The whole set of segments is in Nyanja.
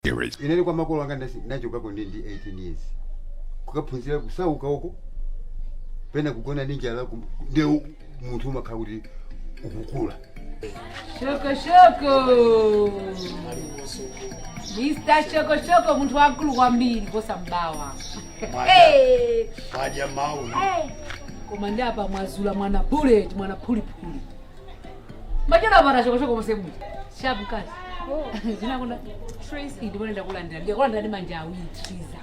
Series. Inene kwa makolo anga ndachokako ndi 18 years kukaphunzira kusauka uko, pena kugona ndi njala, ndiye munthu umakhala kuti ukukula. Shoko shoko. Mr. Shoko shoko, munthu wamkulu kwambiri posa mbawa. Hey. Wadya mawu. Hey. Koma ndi apa mwazula mwana bullet, mwana phulipuli. Machana para shoko shoko mose muja. Sharp mkazi. Zinakonda. Tracy. Ndipo ndakulandira. Ndikulandira ndi manja awiri, Triza.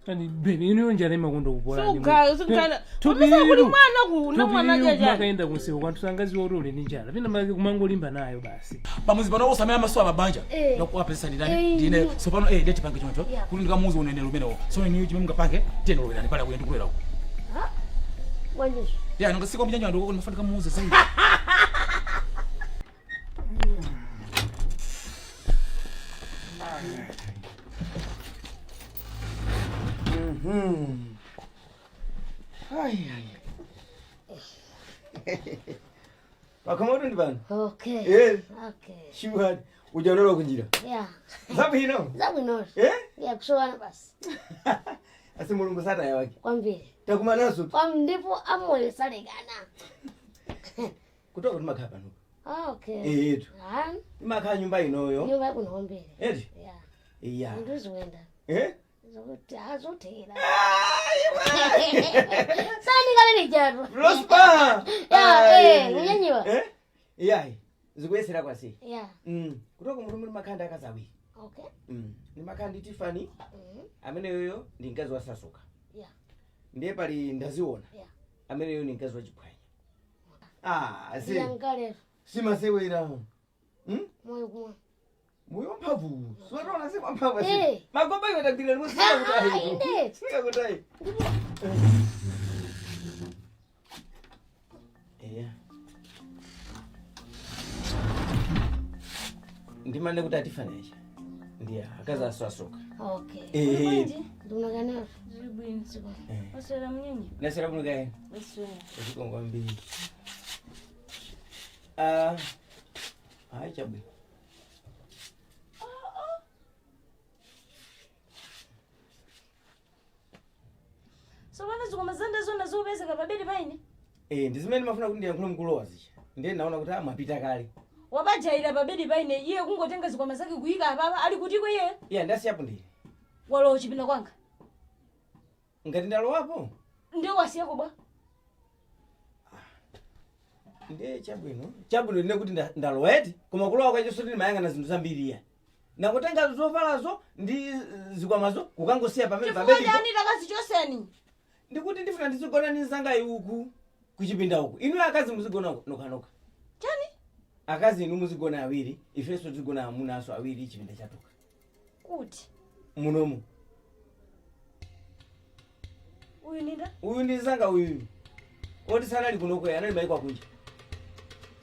Ani baby, ino njala imakonda kupola. Sukhala, sukhala. Pamesa kuli mwana ku, na mwana jaja. Makaenda kunsewu kwanthu sangaziwa kuti uli ndi njala. Pina make kumangolimba nayo basi. Pamuzi pano osamera maso amabanja Eh. nokuwapezesa ndinani? Eh, Ndine. inu. So pano ndiye tipange choncho kuti ndikamuuze unenero umenewo. So inu chimene mungapange, tiyeni lowerani pale akuye ndikulera uko. Bwanji? Ya nonga siko mjanja ndiko ndimafuna ndikamuuze zinthu. Ai, ai. Pakhomotu ndi pano. Okay. Eh. Okay. Shuhad, ujaonera kunjira. Yeah. Zabwino. Zabwino. Eh? Yeah, kusowana basi. Asi Mulungu sataya wake. Kwambiri. Takumanaso. Kwa ndipo amoyo salekana. Kutoka timakhala pano. Ah, okay. Eh, yetu. Ah, Timakhala nyumba inoyo. nyumba kuno kwambiri. Eti? Yeah. Iya. Ndizoenda. Eh? Zokuti azothera. Sani kale lijaro. Prosper. Yeah, eh, unyanyiwa. Eh? Iya. Zikuyesera kwasi. Yeah. Kutoka mutu muli makhanda akazi awiri. Okay. Ndi makhanda Tiffany. Ameneyoyo ndi mkazi wa Sasuka. Yeah. Ndiye pali ndaziona. Yeah. Ameneyo ni mkazi wa Chiphwanya. Ah, si. Ndiyankale. Simasewera. Moyo kumwa. Moyo mphamvu. Siwatona si mphamvu asi. Eh. Magoba iwe tagwira limwe Ah, singakutayi. inde. Singakutayi. Eya. Ndimane kuti atifaneche. Ndiye akazi aswasuka. Okay. Eh. Ndunakana. Zili bwino. Waswera mnyenye. Nasera bwino kaye. Waswera. Zikomo kwambiri. Ah. Hayi chabwino. So pano zikoma zanda zona zopezeka pabedi paine. Eh, ndi zimene mafuna kuti ndiyankhule mkulowa zicha. Ndiye naona kuti amapita kale. Wabajaira pabedi paine iye kungotenga zikwama zake kuyika apapa ali kutiko iye. Iye ndasiyapo ndiye. Walowa chipinda kwanga. Ngati ndalowapo? Ndiye wasiyako bwa. Ndiye chabwino. Chabwino ndine kuti ndalowa eti, koma kulowa kwacho soti ndimayang'ana zinthu zambiri iya. Nakutenga zovalazo ndi zikwamazo kukangosiya pamene Chifukwa pabedipo. chani takazichoseni? Ndikuti ndifuna ndizigona ndi nzanga uku kuchipinda uku. Inu akazi muzigona nokhanokha. Chani? Akazi inu muzigona awiri, ifenso tizigona amunaso awiri chipinda chatoka. Kuti? Munomu. Uyu ninda? Uyu ndi nzanga uyu. Oti sanali kunoko anali maiko akunja.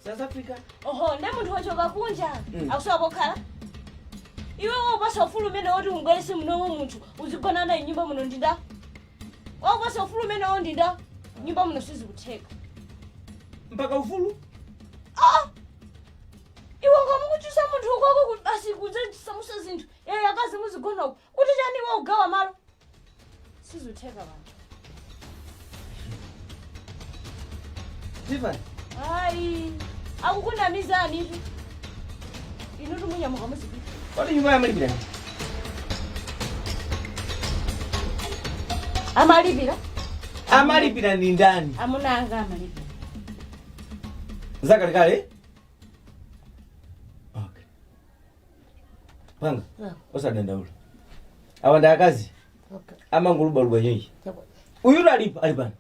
South Africa. Oho, ndi munthu wachoka kunja. Mm. Akusowa pokhala. Iwe wopasa ufulu umene woti ungwese munomu munthu uzigona naye nyumba muno ndinda. Wopasa ufulu umene wo ndinda. Nyumba muno sizikutheka. Mpaka ufulu? Ah! Iwe ngamukuchusa munthu ukoko basi kudzasamusa zinthu. Eh, akazi muzigona uko. Kuti chani iwe ugawa malo? Sizikutheka banthu. Tiffany. Hayi, akukunamizani tu. Inu tumunyamuka muzipita. Kodi nyumba yamalipira? Amalipira? Amalipira ndi ndani? Amuna anga amalipira. Zakalekale? Okay. Panga. Yeah. Osadandaula. Awa ndi akazi. Okay. Amangolubaluba nyinji. Chabwino. Uyu alipo ali pano.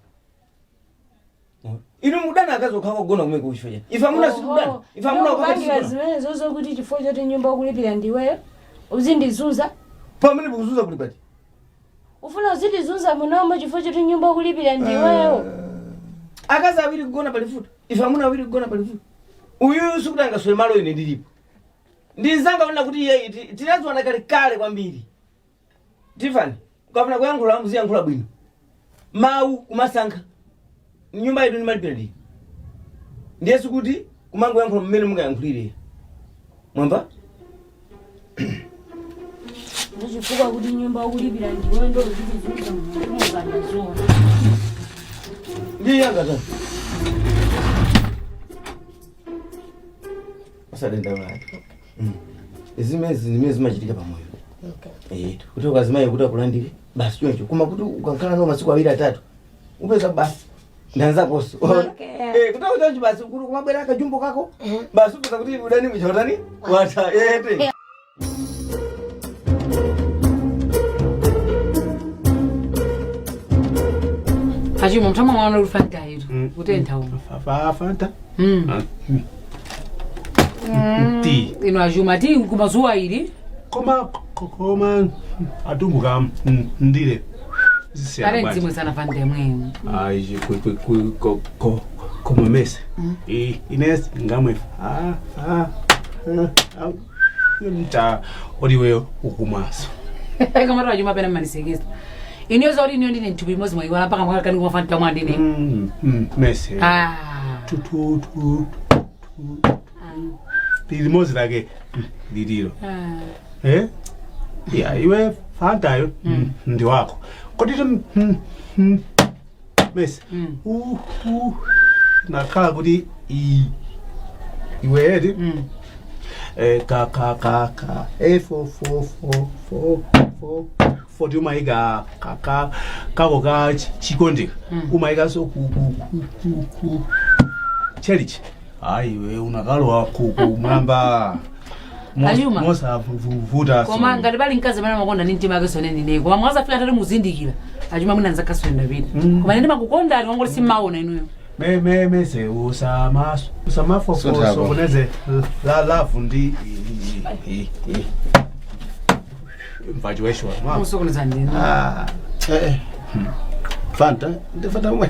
Inu mudana akazi okha kugona kumene kuchifo chani. Ife amuna sikudana. Ife amuna okha Kupangira sikudana. zimene zozo kuti chifukwa choti nyumba ukulipira ndiweyo uzindizunza. Pamene kuzunza kuli pati? Ufuna uzindizunza munomo chifukwa choti nyumba ukulipira ndiweyo. Akazi awiri kugona palifuta. Ife amuna awiri kugona palifuta. Uyu sikuti angaswere malo ine ndilipo. Ndi nzanga unena kuti iye tinadziwana kale kale kwambiri. Tiffany, ukafuna kuyankhula muziyankhula bwino. Mawu kumasankha. Nyumba yetu ndimalipira ndi. Ndiye sikuti kumangoyankhula mmene mungayankhulire. Mwamba? Chifukwa kuti nyumba ukulipira ndiwe ndo ziti zimukanda zona. Ndiye yanga ta. Usadandaula. Zimene zimene zimachitika pamoyo. Okay. Eh, kuti ukazimaye kuti akulandire basi choncho koma kuti ukankhala nawo masiku awiri atatu upeza basi ndanzakonso. Okay. Eh, kuti akuchoncho basi kuti kumabwera akajumbo kako basi upeza kuti udani muchautani wata ete. Achuma mtama mwana uli fanta yetu. Kutentha uno. Fanta. Mm. Ti. Ino achuma ti kumazuwa ili. Koma koma atumbuka ndire. Zisiyana Kale bwanji. dzimwe sana fanta imweyo. Ayi ku ku ku ko ko koma mese. I Ines ngamwe. Ah ah. Ah. Mta oliweyo ukumaso. Kamara achuma pena manisekesa. Iniyo zauri iniyo ndine nthupi imodzi mwayiwala mpaka mwakakani kumwa fanta mwa ndine. Mese. Ah. Tu tu tu. Limodzi lake lililo. Ah. Eh? Ya iwe fantayo ndi wako. Kodi mese. Nakhala kuti iwe eti ka ka ka ka e 4 4 4 4 4 4 umayika ka ka kako ka chikondeka umayikanso ku ku ku ku ku chelichi ayi iwe unakalowa ku kumwamba. Ayuma. Mosavuta. Koma ngati pali mkazi amene amakonda ndi mtima wake sone ndine. Koma mwazafika tati muzindikira. Achuma mwina nzakaswenda pita. Koma ine ndimakukondani wangoti simmaona inuyo. Me me mese usama Sunthapo. usamafosokoneze la lavu ndi mvachiweshwa Musokoneza ndine. Ah. Eh. Fanta, ndi fanta mwe.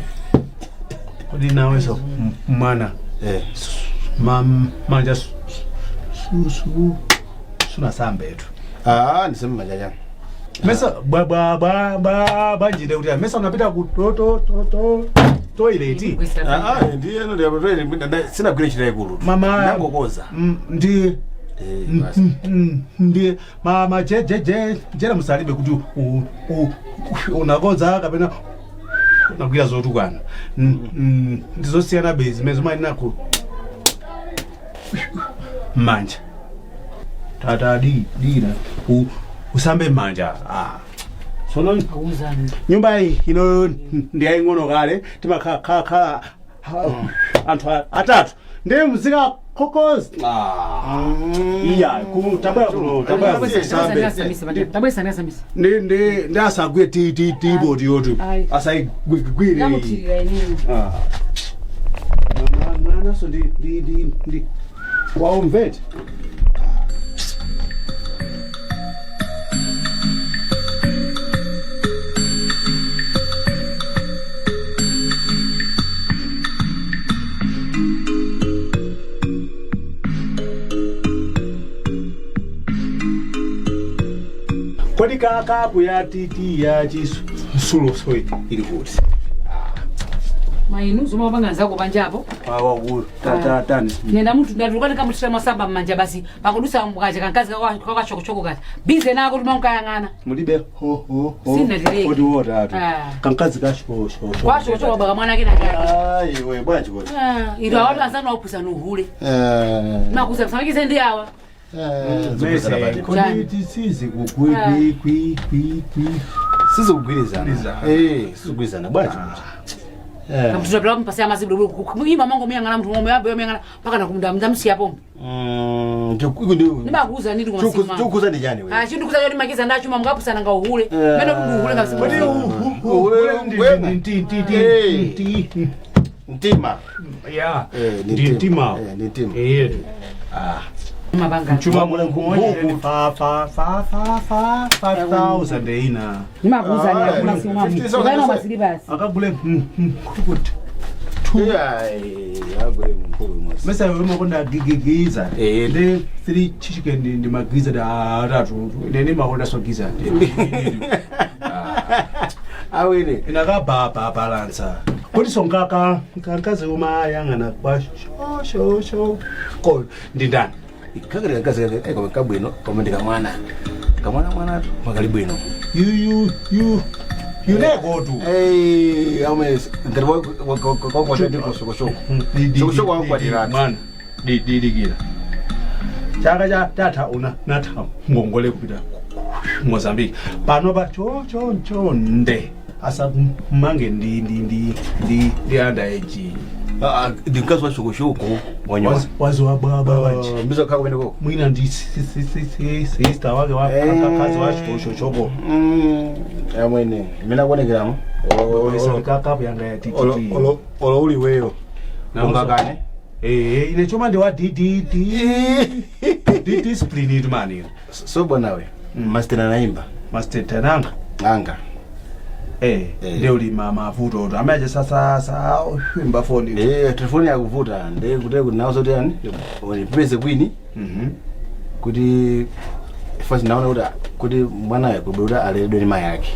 Kodi nawenso mwana Eh. manja su sunasambetu. Ah, ndisema majaja. Mesa bwa bwa bwa bwa banjide kuti mesa unapita ku to to to to toilet. Ah, ah, ndiye ndo ndiye sinagwire chita ikulu. Mama Nangokoza. Ndi Eh, basi. Ndiye mama je je je jera musalibe kuti unakodza kapena unagwira zotukwana. Ndizosiyana bezi zimene zimayina ku manja tata di dira usambe manja. Ah. Sono Awuzani. nyumba iyi ino ndi yaying'ono kale timakhala anthu atatu ndiye muzika kokozi iya ku tabwera kuno tabwera kuno. Tabwesa ndiasamisa. Ndi ndi ndi asagwire ti ti ti boti yotu Ayi. asayigwire. Ndamuthirira inuyo. Ah. Mwanaso ndi ndi ndi ndi waumvete. Kodi kapu ya titi ya chisulo ili kuti? Mainu zomwe mapanga nzako panjapo. Awakulu tatani. Nenda munthu ndatuluka ndikamuthira masamba m'manja basi pakudusa mkacha kankazi kakwachokochoko kacha. Bize nako timankayang'ana. Mulibe ho ho ho. Sinadireki. Odi wotatu. Ah. Kankazi kashosho. Kwachokochoko baka mwana kena kake. Ah, iwe bwanji bwana. Ah, ilo awatu anzanu aupusa nuhule. Eh. Makuza msamakize ndi awa. Eh, Mese kodi tisizi kugwi kwi kwi kwi kwi. Sizikugwirizana. Gwirizana. Eh, sizikugwirizana bwanji. Eh. Kamthuta pela mpasa amazi bulu. Ima mango miyang'ana mnthu ngomwe yambo yamiyang'ana paka nakumda mdamsiya pomwe. Ndimakuuza nini koma simama. Chikukuza ndi chani wewe? Ah, chindukuza choti makiza ndachuma mukapusana nga uhule. Mene kuti uhule Kodi ngasimu. ndi ndi Eh. ndi ndi Mtima. ya. Eh, Ndi mtima. Eh, ndi mtima. Eh. Mabanga. Chuma mulungu fa fa fa fa fa 5000 ina. Ndimakuuza Ah, ni akuna simama. 50,000. Ukayina masilibasi. Akagule kuti Iya, agule mkulu mose. mesa iwe makonda gigigiza. Eh. Ndi 3 chicken ndi magiza da atatu. Ine makonda so giza. Awene. Inakabha balansa. Kodi sonkaka kankazi umayang'ana kwa sho sho sho ko ndi ndani? Kakati kankazi kama kabwino koma ndikamwana. Kamwana mwanatu makali bwino. You you you you negotu. Eh, amwe ngati wakwatira ndi kusokoshoko. Sokoshoko wakwatira. Mwana didikira. Chaka cha tatha una natha ngongole kupita Mozambique. Pano pa cho cho cho nde asamange ndi ndi ndi ndi ndi underage. Ah, ndi mkazi wa shokoshoko wanyowa. Wazi wa baba waje. Mbizo kako kwene koko. Mwina ndi sister wake wa kakazi wa shokoshoko. Amwene, mina kuonekeramo. Kakapu yanga ya ttt. Olo olo uli weyo. Ungakane. Eh, ine choma ndi wa d d d d discipline itu mani. So bwanawe. Master anaimba. Master tananga. Anga. Eh, ndio ulima mavuto to. Amaje sasa sa imba foni. Eh, telefoni yakuvuta ndi kuti kuti nawo zoti yani unipeze kwini. Kuti first naona kuti kuti mwanayo kubeuta aleredwe ni mai yake.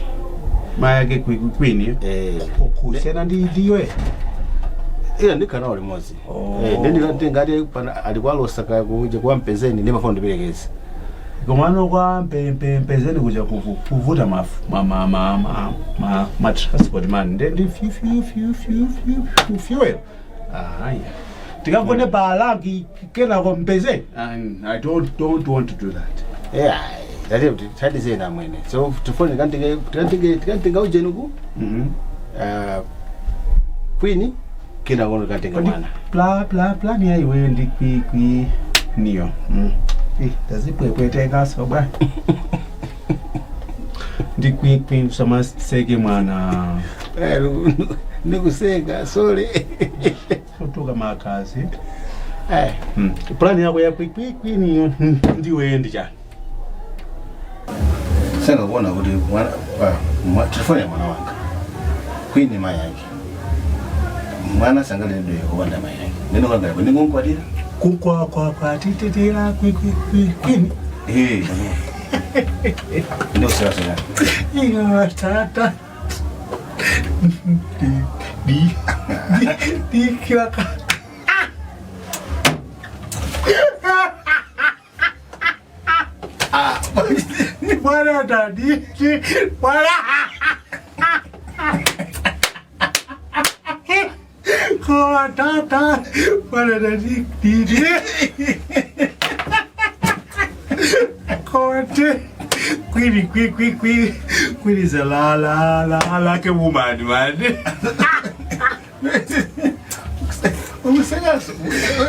Mai yake kwini. Eh. Kusiyana ndi ndiwe. Iya ndikhala nawo limodzi. Oh. Eh, ndi ndikati ngati pana alikwalosa ka kuja kwa mpezeni ndi mafoni ndiperekeze. Komano kwa mpezeni kuja kuvuta ma ma ma ma ma ma ma transport man. Ndi ndi few few few few few fuel. Ah, yeah. Tikagone pa langi kenako mpezeni. I don't want to do that. Eh, dati kuti thandizeni amwene. So tifoni tikantenge tikantenge tikantenga ujeni ku. Ah, kwini kena kono tikantenga Kodi mwana. Plan ya iweyo ndi kwi kwi niyo. Eh, tazipwepweteka so bwana. Ndi kwi kwi samaseke mwana. Eh, ndikuseka sorry. Kutuka makazi. Eh. Plan yako ya kwi kwi kwi niyo ndiwe ndi chani. Sanga kuona kuti mwana telefoni ya mwana wanga. Kwini mai yake. Mwana sangaleredwe kupanda mai yake. Neno kanga ndingonkwatira. Kukwa kwa kwa tititira kwi kwi kwi kwini. Eh. Ndio sasa sasa. Inga tata. Di di di kila ka. Ah. Bwana tadi di bwana. Kwa tata bwana tadi di di. Kote. Kwini kwi kwi kwi. Kwini is a la la la like a woman man. Ukuseka.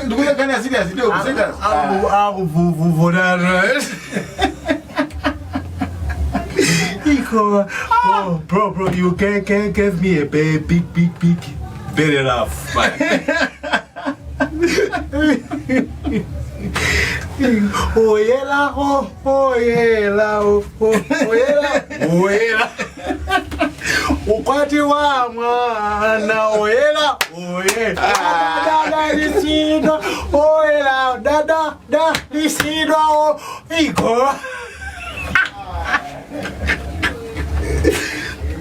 Ndikuyakana serious ndio ukuseka. Aku akuvuvunana. Iko, oh, bro, bro, you can give me a big, big, big, big, very rough, man. Oyela, oh, oyela, oh, oyela, oyela. Ukwati wa mwana, oyela, oyela. Dada, lisidwa, oyela, dada, da, lisidwa, oh, iko.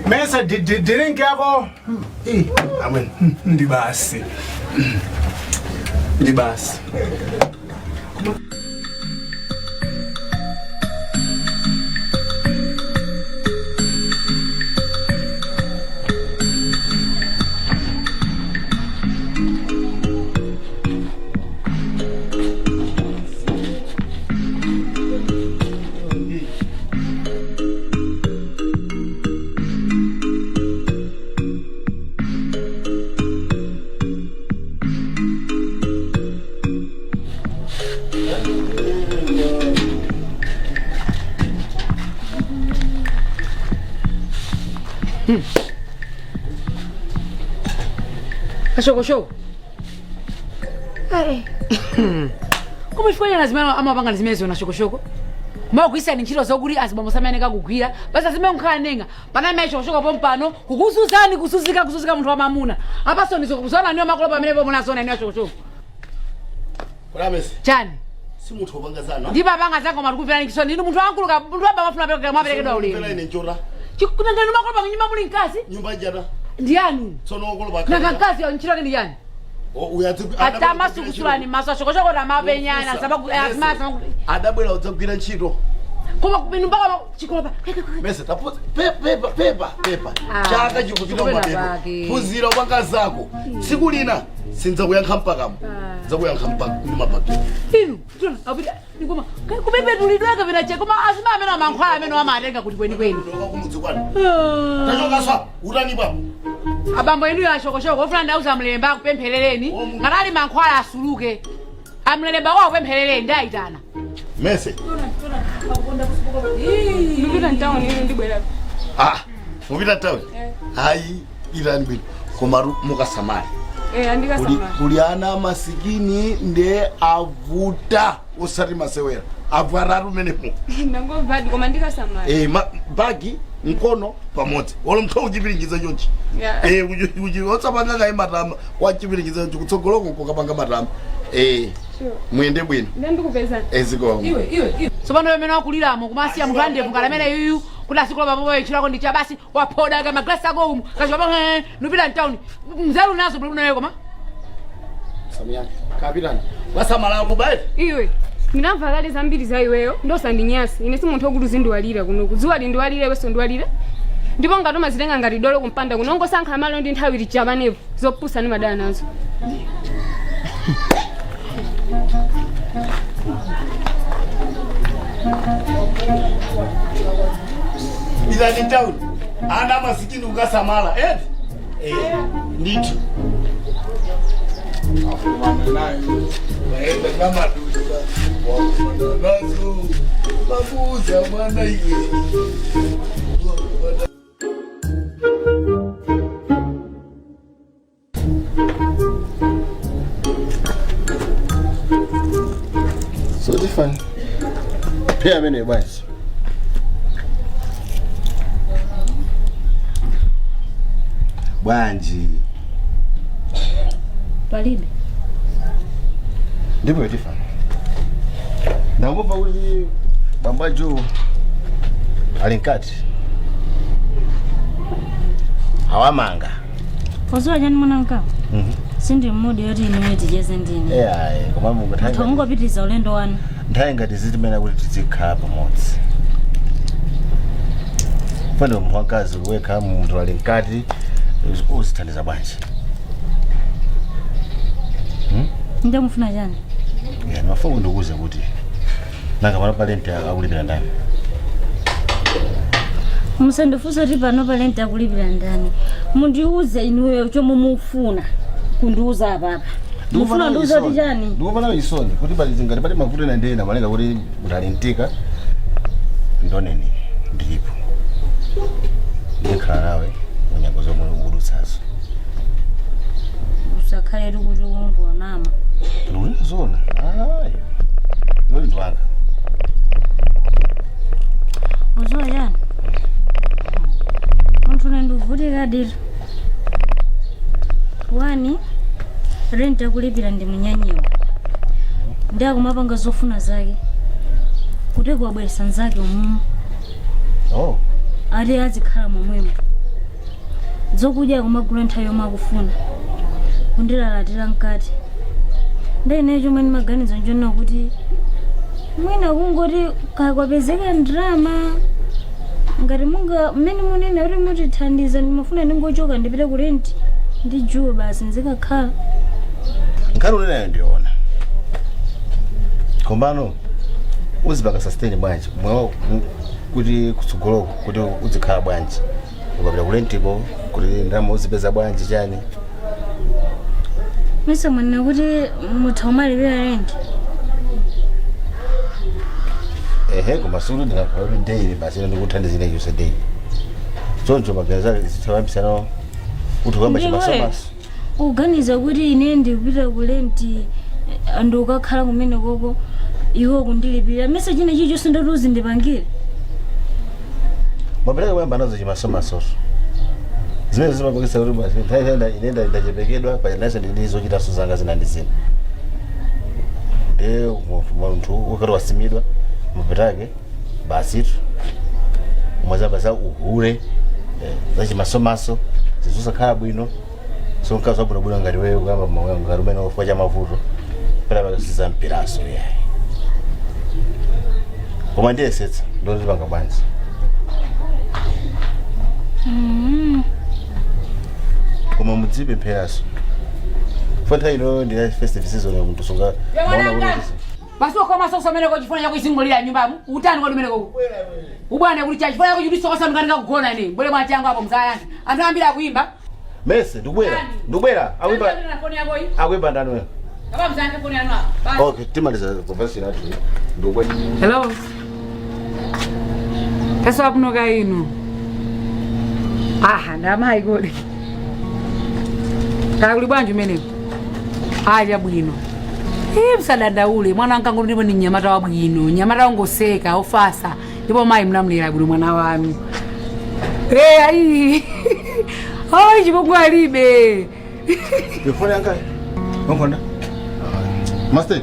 Mesa drink yako. Eh, amen. Ndi basi. Ndi basi. Kashokoshoko. Koma chifukwa chani azimene amapanga zimene zona shokoshoko? Kumagwirisani ntchito zokuti azibambo samayeneka kugwira, basi azimene nkhala nenga. Panamene shokoshoko pompano, kukuzuzani kuzuzika kuzuzika munthu wamamuna. Apaso ndizo zona niyo makolo pamene pomwe zona niyo shokoshoko. Kulamesi. Chani? Si munthu wopanga zanu. Ndipo apanga zako matikupirani chisoni. Inu munthu wankulu ka munthu wababa afuna apereke mwaperekedwa Kupera ulemu. ine njora. Chikunangani makolo pa nyumba muli mkazi? Nyumba ijata. Ndiyanu. Tsono okolo Nanga mkazi ntchito yake ndi yani? Atamasukusulani maso ashokoshoko tamapenyana sababu azimasa Adabwera udzagwira ntchito. Koma inu mpaka chikolopa. Mese tapuza pepa pepa pepa. Ah, Chaka chikupita chikupita mapepo. pake. Phunzira upanga zako. Tsiku lina sindzakuyankha mpakamo. Ndzakuyankha mpaka ndi mapaki. Inu, tona apita nikoma. Kupepetulidwa kapena che koma azima amene amankhwala amene amatenga kuti kwenikweni. Kumudzi kwanu. Tachokaswa utani papo. Abambo inu ashokoshoko ofuna ndauza mlemba akupempherereni ngati ali mankhwala asuluke amlemba wako akupempherereni ndayitana. Mese. Ndipita mtown ino ndibwera. Ah, mupita town. Hayi, itani bwino. Koma mukasamale. Eh, andikasamala. Kuli ana masikini nde avuta usati masewera. Avwaratu menepo. Ndangobvadi koma ndikasamala. Eh, bagi mkono pamodzi. Wolo mtho uchipiringiza chonchi. Yeah. Eh, uchi otsapanga kayi matama wachipiringiza chonchi kutsogoloko kokapanga matama. Eh, Sure. muyende bwino. Ndandikupezani. Ezikomo. Iwe iwe iwe. Tsopano pamene wakuliramo kumasiya munthu andevu ngati amene yuyu kuti asikola papopo tchirako ndi cha basi waphoda ka maglasi ako umu kachipa nupita mtown mzeru nazo bwino nayo koma. Samiyani. Kapitani. Wasamala kubayi. Iwe. Ndinamva kale zambiri za iweyo ndosandinyasi ine si munthu wokuti uzindiwalira kunoku dzuwa lindiwalira iwenso ndiwalira ndipo ngati umazitenga ngati dolo kumpanda kuno ongosankha malo ndi nthawi lichapanepo zopusa ndi madana nazo. Itani town. Ana masikini ukasamala. Eh? Eh, ndithu. Waenda kama duka. Wakumana nazo. Mabuza mwana iwe. So Tiffany, pia amene bwanji. Bwanji. Palibe. Ndipo Tiffany. Ndangomva kuti bambo Joe ali mkati. Awamanga. Wazuwa chani mwana mkawo? Sindi mmodi yoti inuyo ticheze ndine. Eh ayi, koma mungu Mutha ungopitiriza ulendo wanu. nthawi ngati zitimene kuti tizikhala pamodzi. Fane munthu wamkazi wekha munthu ali mkati uzithandiza bwanji. Ndamufuna chani? Ya, ndimafuna kundikuwuza kuti nanga pano pale nti akulipira ndani. Musandifunse kuti pano pale nti akulipira ndani. Mundiuze inuyo chomwe mufuna kundiuza apapa. Mufuna ndiuze kuti chani? Ndikupa nayo isoni kuti pali ngati pali mavuto ena ndi ena malenga kuti munthu ali mtika ndoneni ndilipo. Ndikhala nawe munyango zomwe ukudutsazo. Usakhale kuti ukungonama. Ndikunena zona. Ayi. Iwe ndi wanga. Uzuwa chani? Munthu une ndivutika dira. Wani rent akulipira ndi munyanyiwa. Ndi akumapanga zofuna zake. Kuti kuwabweresa nzake umumu. Oh. Ati azikhala momwemo. Zokudya akumagula nthawi yomwe akufuna. Kundilalatira mkati. Ndi chomwe ndimaganiza nchonena kuti mwina kungoti kakwapezeka ndrama ngati munga mmene munena kuti mutithandiza ndimafuna ndingochoka ndipite ku rent ndi juwe basi nzikakhala. Nkhani unenayo ndiyoona. Kombano uzipanga sustain bwanji mwewo kuti kutsogoloko kuti uzikhala bwanji ukapita ku rentiko kuti ndalama uzipeza bwanji chani. Mese mwanena kuti mutha kumalipira rent. Ehe, koma sikuti ndingakhala kuti daily basi ine ndikuthandizira yonse daily. Choncho maganizo ake zitawambisana kuti kuyamba chimasomaso. Uganiza kuti ine ndikupita ku rent ndikukakhala kumene koko iwo kundilipira mese china chilichonse ndoti uzindipangire. Mapereka kuyamba nazo chimasomasoso. Zimene zimapangisa kuti basi nthawi ine ndachepekedwa paja ndili zochitaso zanga zina ndi zina. Ndiye munthu ukati wasimidwa mapetake basitu umazamba za uhure za chimasomaso zizosakhala bwino. So mkazi wabwinobwino ngati wewe kuyamba mawe ngati umene ufa cha mavuto pera pakasiza mpiraso yayi. Koma ndiyesetsa ndozipanga bwanji. Koma mudzipempheranso. Fanta ino ndi festive season munthu sunga maona kuti Basi ukoma sosa mene ko chifuna chako isingolira nyumbamu utani kwa lumene ko ubwana kuli cha chifuna chako chitisokosa mkanika kugona ine bwere mwa changu apo mzayani anthu ambiri akuimba Mese ndikubwera ndikubwera akuimba foni yako iyi akuimba ndani wewe. kapa mzayani foni yanu apa. Okay, timaliza conversation yathu. Ndikubwera. Hello. Tasowa kunoka inu. Aha, ndamayi kodi. Kaya kuli bwanji umenewu? Aja bwino. Iye msadandaule, mwana wanga ngoti ndipo ni mnyamata wabwino, mnyamata wongoseka, ofasa. Ndipo mayi mnamulera bwino mwana wanu. Eh, ayi. Ayi chipongwe alibe. Ifoni yanga. Onkonda. Master.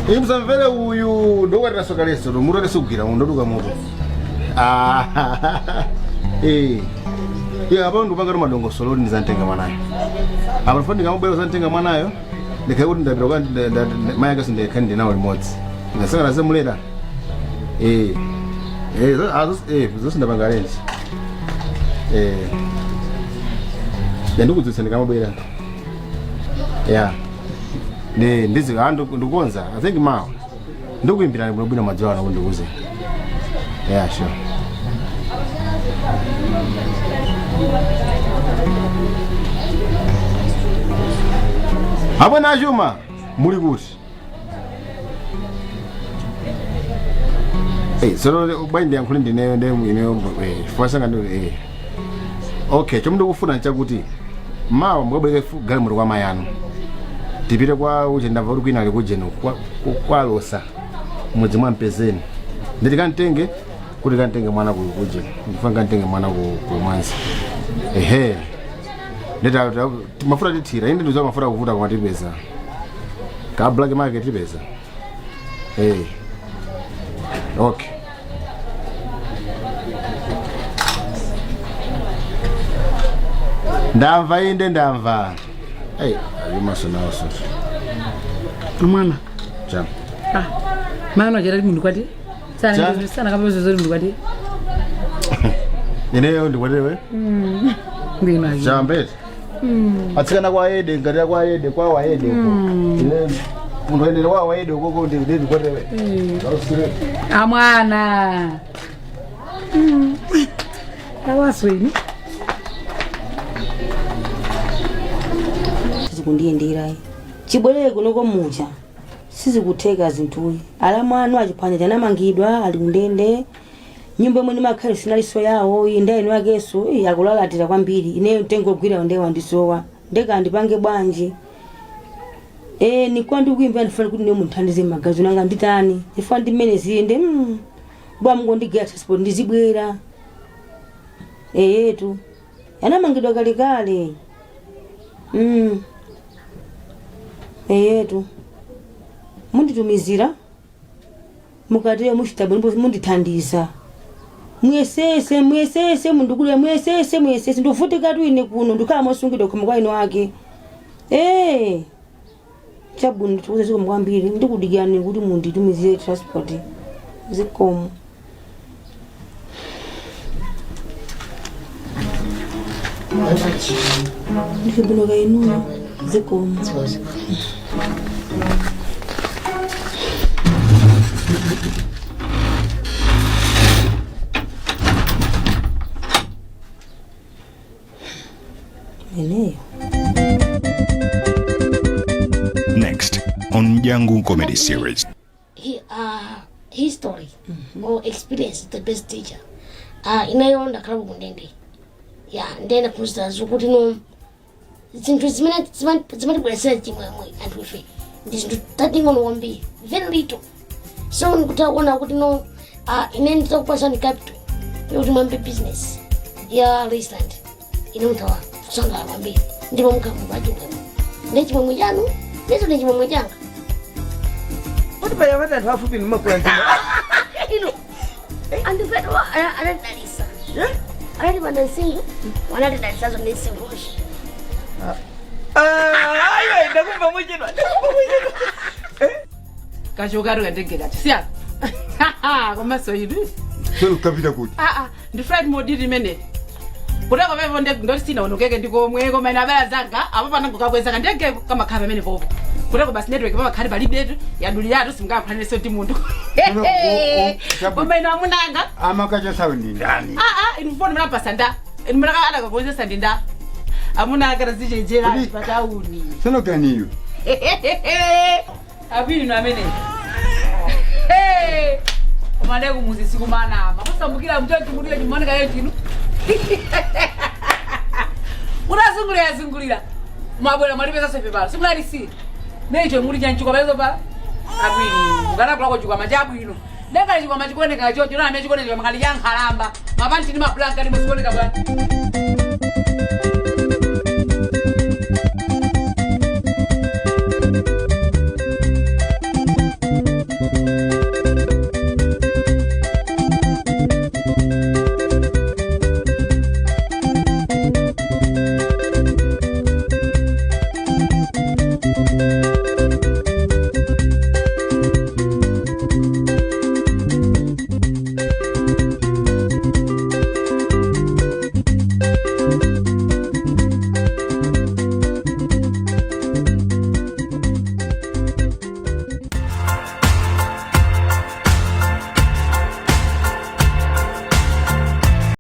Imi musamvere uyu ndokwatira soka leso mutu akasugwira ndoduka mutu. Ah. Eh. Iye apa ndikupanga madongosolo kuti ndizamtenga mwanayo. Apa ndifuna ndikamubwera kuzamtenga mwanayo ndikhale kuti ndapita kwa mayi ake sindikhale ndinawo limodzi. Ndingasangana zemulera. Eh. Eh, zonse ndapanga arrange. Eh. Ndikudziwitsa ndikamabwera. Yeah. Ne ndizi ndikukonza. I think mawa. Ndikuimbirani bwinobwino madzulo ano kuti ndikuze. Yeah, sure. Apo nachuma muli kuti? Eh, so bwanji ndiyankhule ndineyo ndi ineyo chifukwa sanga ndi eh. Okay, chomwe ndikufuna nchakuti mawa mukabwereke galimoto kwa mayi anu. Tipite kwa uje ndamva kuti kwina ali kujeno kwa Losa mudzi mwa Mpezeni. Nditi kantenge kuti kantenge mwana ku kuje. Ndifuna kantenge mwana ku Mwanza. Ehe. Nditi mafuta tithira, ine ndizowa mafuta kuvuta koma tipeza. Ka black market tipeza. Eh. Okay. Ndamva inde ndamva. Hey, alumaso nawo soso. Mwana. Cha. Ah. Mwana chera mundu kwati? Sana Cha. sana kama zozo mundu kwati. Ineyo ndikwatewe? Ndina. Chambete. Atsikana kwa Ede, ngati kwa Ede, kwa Waede uko. Ine munthu ayendere kwa Waede uko ko ndi ndikwatewe. Amwana. Awasweni. Sizikundiyenderayi. Chibwerere kunoko mucha. Sizikutheka zinthuyi. Alamu anu achiphwanya chanamangidwa ali kundende. Nyumba imwe ndimakhala sinaliso yawo iyi ndayi inu akeso iyi akulalatira kwambiri. Ineyo mtengo ogwira ndewa ndisowa. Ndeka ndipange bwanji. Nikuwa ndikuimba ndifuna kuti ndiye munthandize magazi nanga nditani. Ndifuna ndimene ziyende. Bwa mungondigaya transport ndizibwera. Eyetu. Anamangidwa kalekale. Eyetu. Munditumizira. Mukatero muchita bwino mundithandiza. Muyesese, muyesese, mundikule, muyesese, muyesese. Ndovutika tu ine kuno, ndikhala mosungidwa khomo kwa ino ake. Chabwino ndikuze zikomo kwambiri. Ndikudikirani kuti munditumizire transport. Zikomo. Ndibwino ka inuyo. Zikomo. Eneyo. Next on Mjangu Comedy Series. History or experience is the best teacher. Ineyo ndakhala kundende. Ya, ndena kuza zokuti no zinthu zimene zimatibweretsera chimwemwe anthu ife ndi zinthu tating'ono kwambiri, very little. So ndikutha kuona kuti no, ine nditakupasani capital yokuti mwambe business ya restaurant, ine muthawa kusangalala kwambiri ndipo mukhamva chimwemwe. Ndi chimwemwe chanu, ndizo ndi chimwemwe changa. Kuti paya pati anthu afupi ndimakula mtima. Ino, anthu petu anatidalisa. Anatipanda nsingo, wanatidalisazo ndi nsingozo. Ayo, ndakumva muchedwa, ndakumva muchedwa. Kachokatu kandege kacho, siyana. Komanso inu. Tsono kapita kuti? Aa, ndi flight mode imene kutako pepo ndoti sinaonokeke ndikomwe, koma ine abaya zanga apo panangokakwezaka ndege kamakhala pamene popo kutako basi network pamakhali palibetu, yaduliratu, simungakhalaniso ndi munthu. Koma ine amunanga. Amakachasawe ndi ndani? Aa, inu foni munapasa nda inu munaka adakakonzesa ndi nda amunanga tazichenjerani patauni. Tsono ganiyo. Apini no amene komande kumuzi sikumanama kusambukira mchochi muliyo chimaoneka yo chinu unazungulira zungulira mwabwera mwalipeza sefe pala simulalisi necho muli chanchikwama pala abwino mukanakulako chikwama chabwino ndengati chikwama chikuoneka chocho name chikuoneka makali cha nkhalamba mapanti ndi mablanka ndi musikuoneka bwana.